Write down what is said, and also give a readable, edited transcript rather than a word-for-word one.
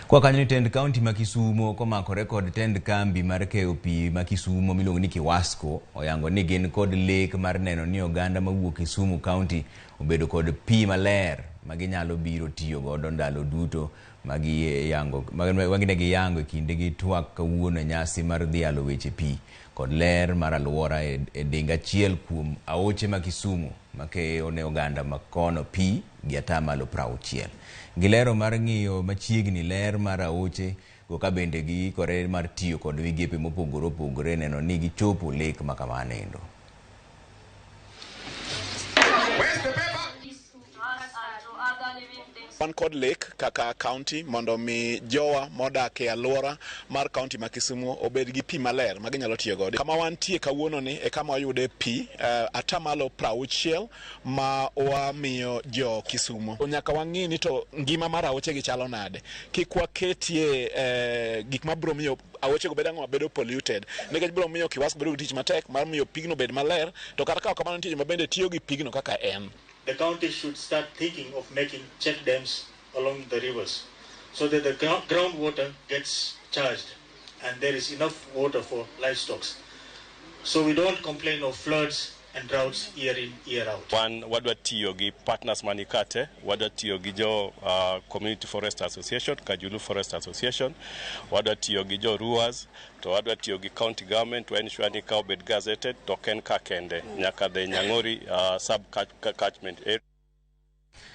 Kwa kanyo ni tend kaunti ma Kisumo komakore kod tend kambi mar keyo pi ma Kisumo miluongo ni Kiwasco oyango ni gin kod lek mar neno ni oganda mawuok Kisumu kaunti obedo kod pi maler ma ginyalo biro tiyo godo ndalo duto magi giyango e kinde gi twak kawuono e nyasi mar dhialo weche pi kod ler mar aluora e dinga achiel kuom aoche ma Kisumu makeyo ne oganda makono pi gi atamalo 60. Gilero mar ng'iyo machiegni ler mar aoche go ka bende giikore mar tiyo kod migepe mopogore opogore neno ni gichopo lek ma kamano endo. Wan kod lek kaka county mondo mi jowa modak e alwora mar county ma Kisumu obed gi pi maler ma ginyalo tiyo godo. Kama wantie kawuono ni e kama wayude pi atamalo 60 ma wamiyo jo Kisumu. Nyaka wang'i ni to ngima mar aoche gi chalo nade. Kik waketie gik mabiro miyo aoche go bedo ang'o, bedo polluted. Nikech biro miyo Kiwasco bedo gi tich matek mar miyo pigno bed maler, to kata ka ok kamano nitie joma bende tiyo gi pigno kaka en. The county should start thinking of making check dams along the rivers so that the groundwater gets charged and there is enough water for livestock. So we don't complain of floods and droughts year in, year out. Wan wadwa tiyo gi partners manikate, wadwa tiyo gi jo Community Forest Association, Kajulu Forest Association, wadwa tiyo gi jo RUAs, to wadwa tiyo gi county government to ensure ni ka obed gazetted to ok en ka kende, nyaka the Nyang'ori sub catchment area.